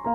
Los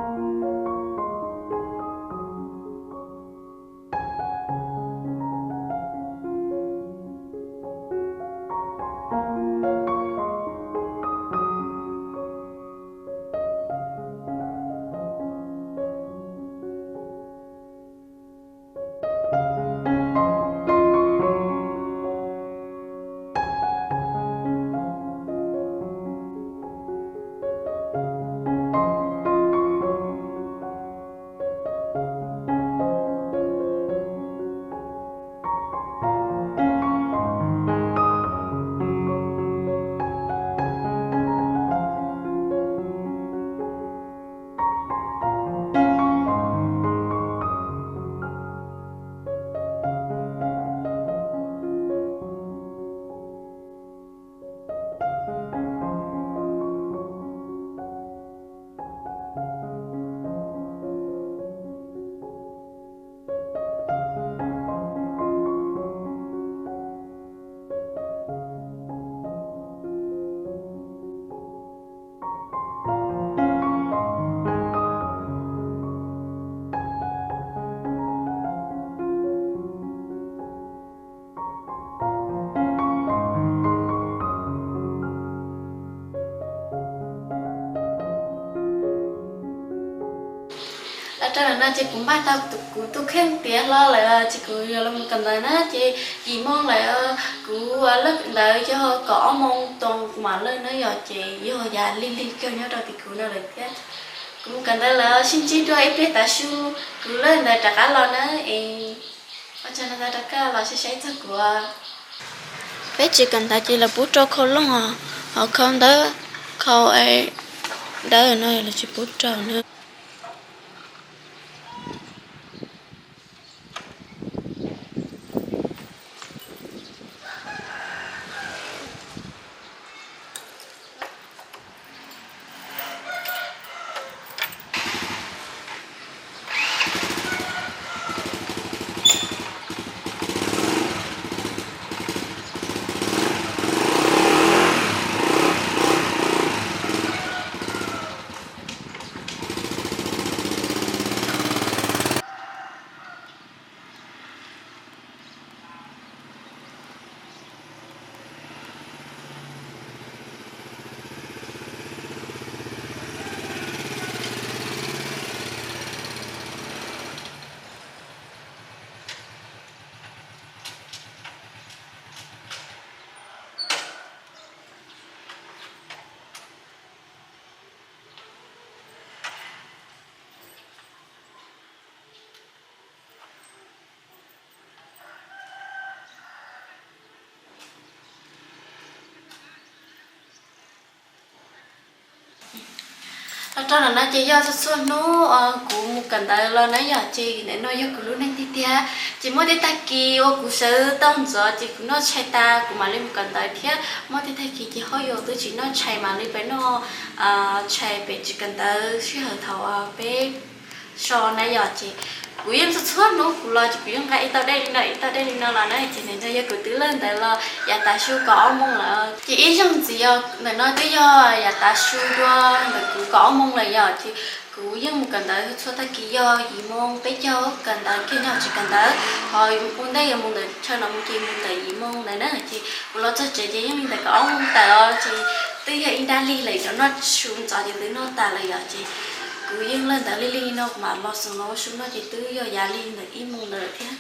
rau ntawm no ces kuv npaj tau kuv tus kheej tiav hlo lawm ces kuv yuav los mus kawm ntawv na ces yim moo lawm. Kuv ua lawm ntawv yog kaum ob moo tau kuv mam lawm na yom, ces yog yav lig lig kawg nyob rau tim kuv no lawm thiab. Kuv mus kawm ntawv lawm, sib ntsib dua ib pliag tav su kuv lawm ntawv rov qab los na es ua tsaug ntau rau koj los saib saib txog kuv. Peb tsis kawm ntawv ces lawv pub rau khau looj os, ho khau ntawv, khau dawb no lawv tsis pub rau na. Los rau ntawm no ces yog txhua txhua hnub kuv mus kawm ntawv los na yom, ces ntawm no yog kuv lub neej tiag tiag. Ces muaj tej tag kis uas kuv sawv tau ntxov ces kuv noj tshais tas kuv mam li mus kawm ntawv thiab. Muaj tej tag kis ces ho yus twb tsis noj tshais mam li pem noj tshais pem tsis kawm ntawv sij hawm thaum peb so na yom. Ces kuv yeej txhua txhua hnub kuv los ces kuv yeej nqa ib tauj dej li no ib tauj dej li no los na. Ces ntawm no yog kuv twb lawm ntawv los yav tav su kaum ob moo lawm. Ces ib zaug ntxiv ntawm no twb yog yav tav su dua ntawm kuv kaum ob moo lawm yom. Ces kuv yeej mus kawm ntawv txhua tag kis yog yim moo peb caug kawm ntawv kiag nyob tsis kawm ntawv, ho ua ntej yuav mus ntawm chaw no mus ces mus ntawm yim moo ntawd na. Ces kuv los txog tsev ces yeej li ntawm kaum ob moo tawm os, ces twb yog ib nrab lig lawm, cov noj su ntxov ces twb noj tas lawm yom. Ces kuv yeej lawm ntawv lig lig no kuv mam los xeem los ua su noj ces twb yog yav lig ntawm ib moo ntawd lawm thiab.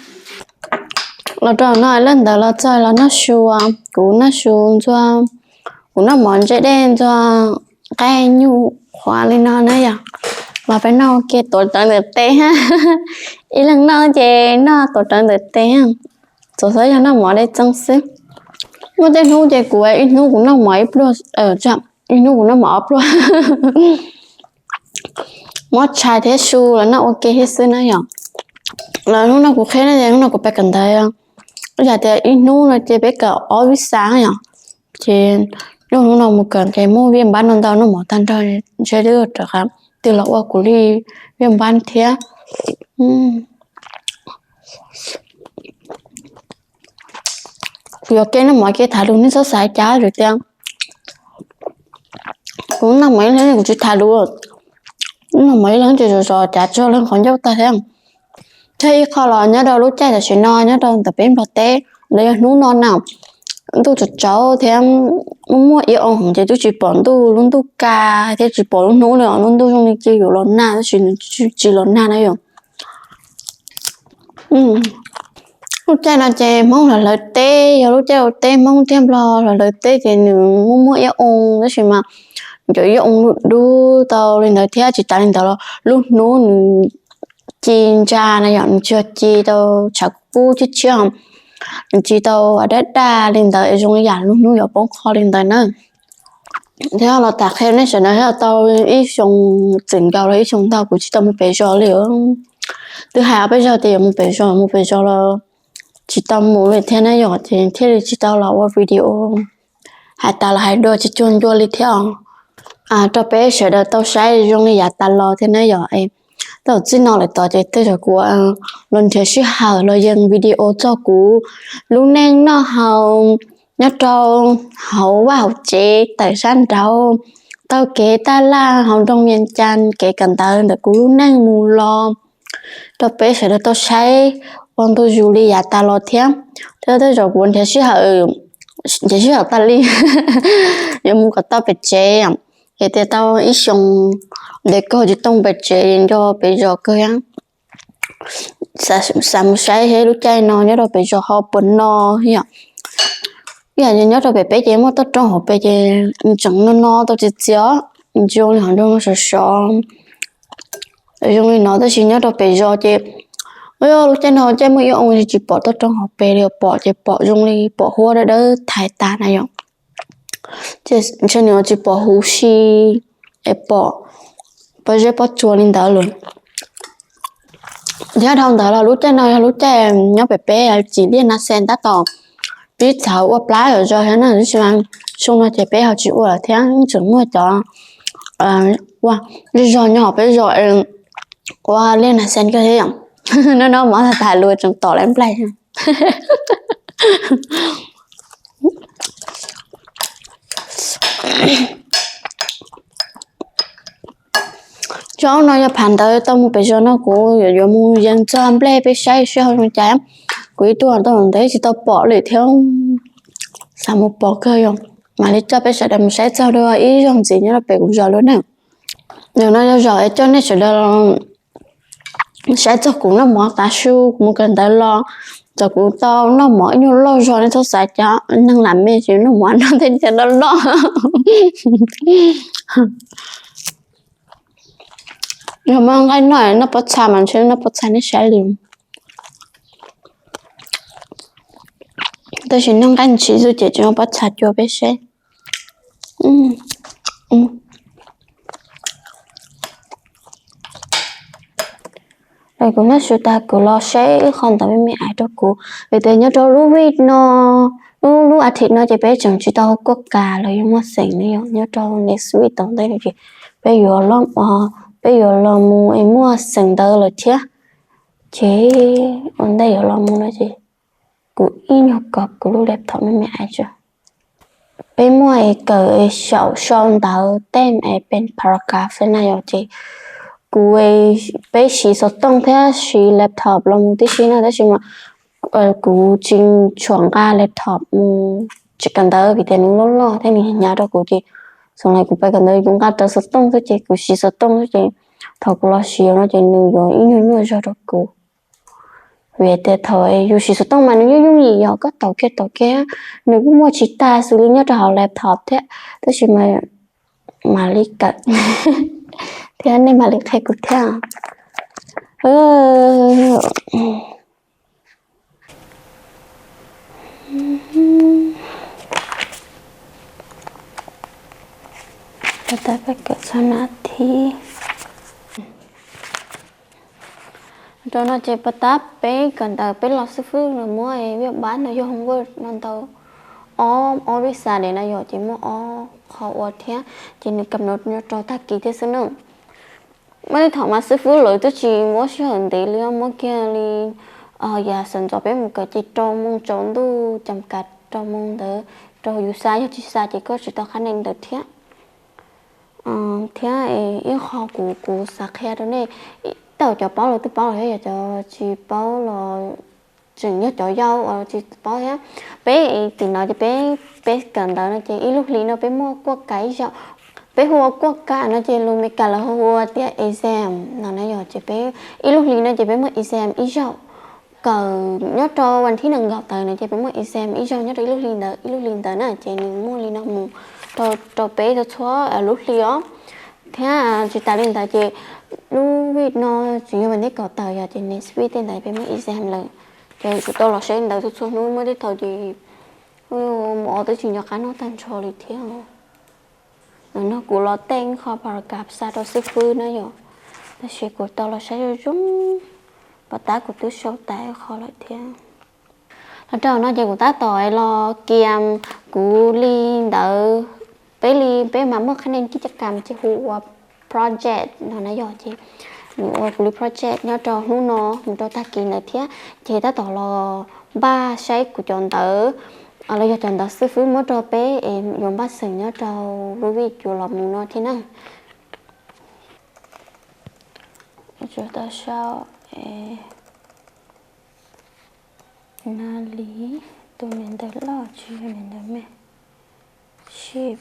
Los rau no lawm ntawv los txog los noj su, kuv noj su ntxuag, kuv noj mov ntse dej ntxuag nqaij nyuj qhuav li no na yom. Los peb noj ua ke tuav rawv ntawm tes. Ib leeg noj ces noj tuav rawv ntawm tes, txawm xav yog noj mov dej txeeb xwb. Muaj tej hnub ces kuv ib hnub kuv noj mov ib pluag, ib hnub kuv noj mov ob pluag. Muab tshais thiab su los noj ua ke thiab xwb na yom. Los hnub no kuv qhia no ces hnub no kuv pais kawm ntawv, yog tias ib hnub no ces peb kawm ob vib xav yom. Ces nyob hnub no mus kawm ces muaj vij npab no ntau noj mov tag nrho, ntshe twb rov qab twb los ua kuv li vij npab thiab. Kuv yuav kev noj mov kev tham lus nej txhob xav cas tias kuv noj mov ib leeg kuv tsis tham lus. Hnub no mas ib leeg tsis zov zov cav tso leej qhov ncauj tag thiab. Thiab ib qho los nyob rau lub caij tam sim no nyob rau ntawm peb Nplog teb, los yog hnub no na, ntuj tsaus tsaus thiab muaj muaj ib oo ces twb tsis pom ntuj, lub ntuj ka thiab tsis pom lub hnub li os. Lub ntuj zoo li cia yuav los nag tab sis nws tsis los nag na yom. Lub caij no ces Hmoob los lawv teb, yog lub caij ua teb Hmoob thiab Nplog los lawv teb ces nws muaj muaj ib oo tab sis mas cov ib oo dub dub tau li ntawd thiab tsis tas li ntawd los lub hnub nws ci ntsa na yom, nws tsis yog ci tau tshav kub tshiab tshiab, nws ci tau daj daj li ntawd es zoo li yam lub hnub yuav poob qho li ntawd na. Thiab los tham qhia nej sawv daws thiab tau ib xyoo txwm nkaus los ib xyoo ntau kuv tsis tau mus pem zos li. Twb hais ob peb zaug tias yuav mus pem zos, mus pem zos los tsis tau mus li thiab na yom, ces thiaj li tsis tau los ua video hais tas los hais dua tsis cuag ncua li thiab os. Rau peb sawv daws tau saib zoo li yav tas los thiab na yom. Tau txij no lawm tod ces tej zaum kuv los nrhiav sij hawm los yees video txog kuv lub neej noj haus nyob rau hauv vaj hauv tsev tawm sab nraud, taug kev taj laj hauv nroog Vias Cas, kev kawm ntawv ntawm kuv lub neej mus los rau peb sawv daws tau saib ua ntu zus li yav tas los thiab. Thiab tej zaum kuv nrhiav sij hawm, nrhiav sij hawm tas li yuav mus kom tau pem tsev, ces tias tau ib xyoo ntev kawg tsis tau pem tsev, nco pem zos kawg thiab. Xav mus saib seb lub caij no nyob rau pem zos ho puas no yom. Ib yam nyob rau pem peb ces muaj toj roob hauv pes ces tseem no no tau txias txias, zoo li qhov nroog no sov sov zoo li no, tab sis nyob rau pem zos ces lub caij no caij muaj ib oo tsis pom toj roob hauv pes li, pom ces pom zoo li pom huab dawb dawb thaiv tas na yom. Ces ntshe nws tsis pom huv si es pom pob zeb pob tsuas li ntawd lawm. Thiab dhau ntawd los lub caij no yog lub caij nyob pem peb cim liaj nas xes tab tom pib txawv ua plab zom zaws thiab na, tab sis xyoo no ces peb ho tsis ua lawm thiab, tseem muaj cov ua zej zog nyob hauv peb zos ua liaj nas xes kawg thiab yom. Hnub no mov tag tas lus tseem tom lawv nplaig. Zaub no yog phav ntawd tau mus pem zos no kuv yuav mus yees txog nplej peb saib seb ho zoo cas. Kuv ib tug tau ntawd tsis tau pom li thiab, xav mus pom kawg yom. Mam li coj peb sawv daws mus saib txog dua ib zaug ntxiv nyob rau pem kuv zos lawm na. Yog no yog zos es coj nej sawv daws saib txog kuv noj mov tav su, kuv mus kawm ntawv los, txog kuv tau noj mov ib nyuag loj zog, nej txhob xav cas neeg lam me tsis noj mov noj tej cov loj loj. Yog muaj nqaij noj, noj pob txha mas ntshe noj pob txha nej saib li. Tab sis noj nqaij ntshiv xwb ces tsis muaj pob txha cua peb saib. Kuv noj su tas kuv los saib ib qho ntawm me me aiv rau kuv, vim tias nyob rau lub week no, lub lub athiv no ces peb tseem tsis tau kuaj kas los yog muaj xeem li yom. Nyob rau next week tom ntej no ces peb yuav, peb yuav los mus es muaj xeem ntawd lawm thiab. Ces ua ntej yuav los mus no ces kuv ib nyuag kov kuv lub laptop me me aiv tso. Peb muaj es kawm es xyaum sau ntawv tej es pes paragraph na yom, ces kuv, peb siv xov tooj thiab siv laptop los mus tib si na, tab sis mas kuv tsis tshua nqa laptop mus kawm ntawv vim tias nws loj loj thiab nws hnyav rau kuv ces txhua zaus kuv pais kawm ntawv kuv nqa rawv xov tooj xwb ces kuv siv xov tooj xwb ces thaum kuv los siv no ces nws yuav ib nyuag nyuaj zog rau kuv. Vim tias thaum yus siv xov tooj mas nws yooj yooj yim yom, koj taus kiag taus kiag nws kuj muaj tsis tag xws li nyob rau hauv laptop thiab, tab sis mas mam li kawm thiab nej mam li qhia kuv thiab. Tab peb kawm txog nas thib rau no ces pas tab peb kawm ntawv peb los xib fwb nws muab vij bab no yog homework no ntau ob, ob vij xas dev na yom, ces muaj ob qho ua thiab ces nws kam no nyob rau tag kis thiab xwb na. Muaj tej thaum mas xib fwb lawv twb tsis muab sij hawm ntev li, muab kiag li yav sawv ntxov peb mus kawm ces rau moo tsaus ntuj, cas kas rau moo ntawd rau yus xa, yog tsis xa ces koj tsis tau qhab nees ntawd thiab. Thiab ib qho kuv kuv xav qhia rau nej, tej zaum cov paub los twb paub los thiab, yog cov tsis paub los tseem yog cov yau uas tsis paub thiab. Peb tim no ces peb, peb kawm ntawv no ces ib lub hli no peb muaj kuaj kam ib zaug. Peb hu ua kuaj kam no ces lus Meskas lawv hu ua tias exam no na yog, ces peb ib lub hli no ces peb muaj exam ib zaug. Kawm nyob rau vas thib nees nkaum tawm no ces peb muaj exam ib zaug nyob rau ib lub hli ntawd, ib lub hli ntawd na ces nws muaj li no mus rau peb txhua lub hli os. Thiab tsis tas li ntawd ces lub week no tseem yog vas thib kaum tawm yog ces next week tej ntawd peb muaj exam lawm. Ces kuv tau los saib ntawv txhua txhua hnub, muaj tej thaum ces mus ua twb tsis nco qab noj tag nrho li thiab. Ntawm no kuv los tej qho paragraph xa rau xib fwb na yom, tab sis kuv tau los saib zoo zoo, pom tab kuv twb sau tas qho lawm thiab. Los rau no ces kuv tab tom los kiam kuv li ntawd, peb li peb mas muaj qhab neeg kib caj kam ces hu ua project no na yog, ces nws ua kuv li project nyob rau hnub no mus rau tag kis ntawd thiab. Ces tab tom los npaj saib kuv cov ntawv, los yog cov ntawv xib fwb muab rau peb es yuav npaj xeem nyob rau lub vij cuav los mus no thiab na. Tau sau na li tus niam ntawv loj tsis yog niam ntawv me, ship,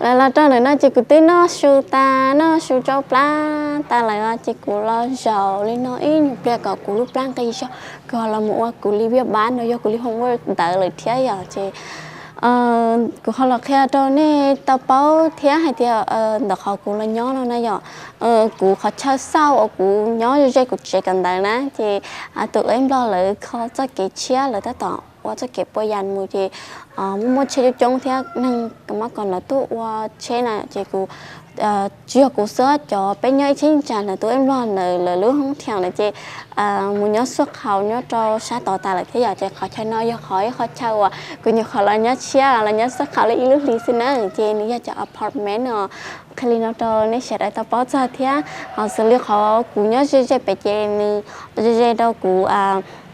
Lawv los rau lawm no ces kuv twb noj su tas, noj su tsau plab tas lawm os, ces kuv los zaum li no ib nyuag pliag kom kuv lub plab nqis zog, kuv ho los mus ua kuv li viaj npab no yog kuv li homework ntawd lawm thiab yom. Ces kuv ho los qhia rau nej tau paub thiab hais tias ntawm qhov kuv los nyob no na yom, kuv qhov chaw xauj uas kuv nyob ze ze kuv tsev kawm ntawv na, ces tus Eb Nplog lawv kho txoj kev tshiab, lawv tab tom ua txoj kev pua yas mus ces muaj muaj tsheb coob coob thiab neeg mob kom lawv tuaj ua tsheb na, ces kuv tsis yog kuv xwb, cov peb nyob ib cheeb tsam ntawm tus Eb Nplog ntawd lawv lub hoob thiam lawm ces mus nyob xuaj qhaus nyob rau sab tod tas lawm thiab yom. Ces qhov chaw no yog qhov ib qhov chaw uas kuv nyuam qhuav los nyob tshiab los nyob xuaj qhaus li ib lub hlis xwb na, ces nws yog cov apartment no. Qhia li no rau nej sawv daws tau paub txog thiab. Ho xws li qhov kuv nyob ze ze pem ces nws ze ze rau kuv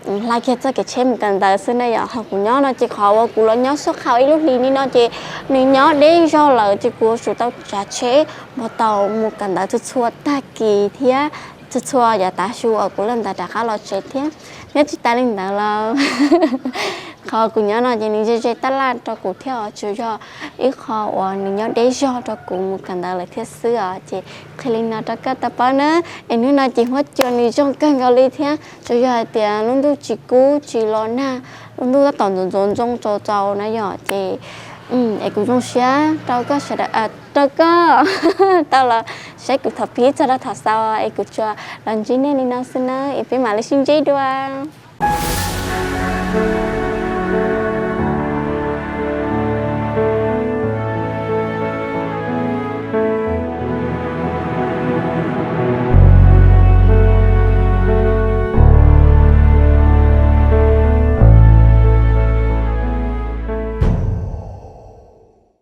hla kiag txoj kev tsheb mus kawm ntawv xwb na yom. Ho kuv nyob no ces qhov uas kuv los nyob xuaj qhaus ib lub hlis li no ces nws nyob deb zog lawm ces kuv yuav tsum tau tsav tsheb npog tau mus kawm ntawv txhua txhua tag kis thiab txhua txhua yav tav su uas kuv lawm ntawd rov qab los tsev thiab. Nyob tsis tas li ntawd los qhov kuv nyob no ces nws ze ze tab laj rau kuv thiab os, tsuas yog ib qho uas nws nyob deb zog rau kuv mus kawm ntawv lawm thiab xwb os. Ces qhia li no rau koj tau paub na. Es hnub no ces huab cua nws zoo kawg nkaus li thiab, tsuas yog hais tias lub ntuj tsis kub tsis los nag, lub ntuj tab tom ntxoov ntxoov ntxoo tsaus tsaus na yom. Ces es kuv zoo siab rau koj sawv daws, rau koj tau los saib kuv thaum pib txog rau thaum xaus, es kuv tsuas los ntsib nej li no xwb na, es peb mam li sib ntsib dua.